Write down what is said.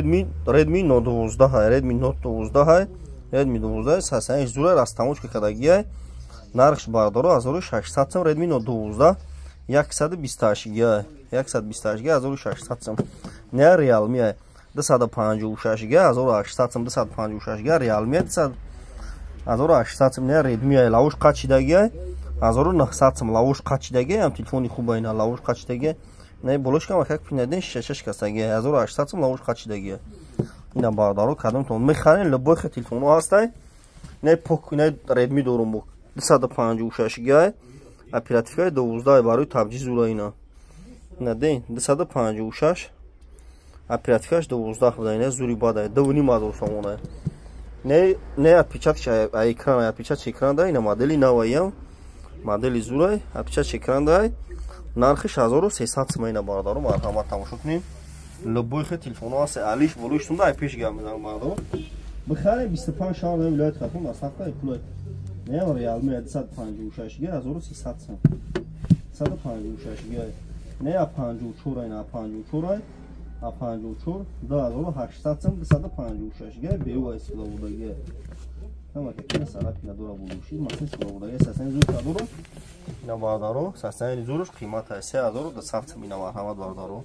Redmi Note 12, Redmi Note 12, Redmi 12 сасани зура растамочка кадагия. Нархш, бардоро, 1600 сом. Redmi Note 12 128 га, 128 га, 1600 сом. Не, Realme 256 га, 1800 сом, 256 га Realme 1800 сом. Не, Redmi лавуш қачидагия, 1900 сом, лавуш қачидагия, ам телефони хуба ина, лавуш қачидагия. Не, болошкам как пинаден, шишашаш касагия, 1800 сом, лавуш қачидагия. Ина, бародаро, кадомтон мехарен, любой хе телефоно ҳастай. Не, пок, не, Redmi дорум бо 256 га, оперативкаи 12, барои табҷи зура ина. Ина ден, 256, оперативкаш 12 буда, ина зури бада, 2500 сомона. Не, не, отпечатки экран, отпечатки экран да, ина модели наваям, модели зурай, отпечатки экран да, нархиш 1300 сом. Ина, бародаро, марҳамат, тамошо кунем, любой хе телефоно ҳаст, алиш болоиштон да, пеш гап мезанам, бародаро, бихарем, 25 шаҳр, вилояти Хатлон доставка пулай. Не, Realme 256 га, 1300 сом, 256 га. Не, А54, ина А54, А54 2800 сом, 256 га, беу истифода бурдаги. Ҳама сарапина дора, булуши масин истифода бурдаги, сасани зур кадоро. Ина, бародаро, сасани зуруш қимата 3200 сом. Ина, марҳамат, бародаро.